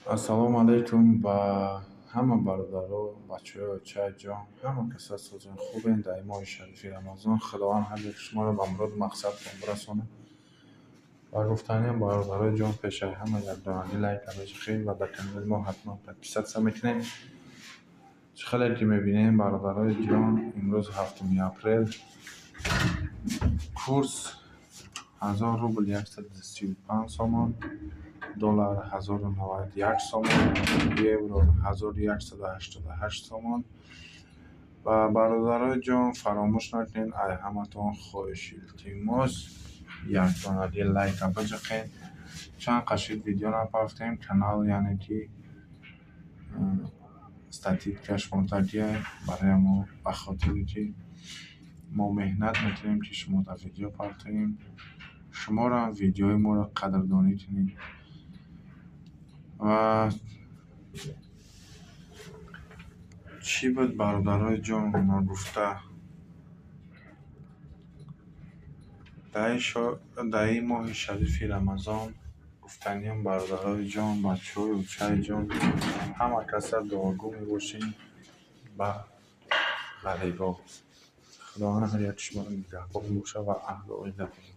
Ассалому алайкум ба ҳама бародаро, бачаҳои очаҷон, ҳама каса созон хубен дар ин моҳи шарифи Рамазон. Худованд ҳар яки шуморо ба муроду мақсадтон бирасонад. Ва гуфтаниям, бародарои ҷон, пешаи ҳама якдонагӣ лайка меҷиқед ва дар канали мо ҳатман подписаться мекунед. Чӣ хеле ки мебинем, бародарои ҷон, имрӯз 7 апрел, курс 1000 рубл 135 сомон, доллар 1091 сомон, евро 1188 сомон. Ва, бародарои ҷон, фаромӯш накунед, ай ҳаматон хоҳиш, илтимос, якдонагӣ лайка биҷиқед. Чанд қашид видео напафтем, канал, яъне ки статистикаш мондагиа барои мо, ба хотире ки мо меҳнат мекунем, ки шумо дар видео партоем, шуморо видеои моро қадрдонӣ кунед. Ва чӣ буд, бародарои ҷон, ногуфта? Дар ин моҳи шарифи Рамазон гуфтаниям, бародарои ҷон, бачаҳои очаи ҷон, ҳама каса дуогӯ мебошем ба ғарибо. Худованд ҳар яки шуморо нигаҳбон бошад ва аҳлу оилатон.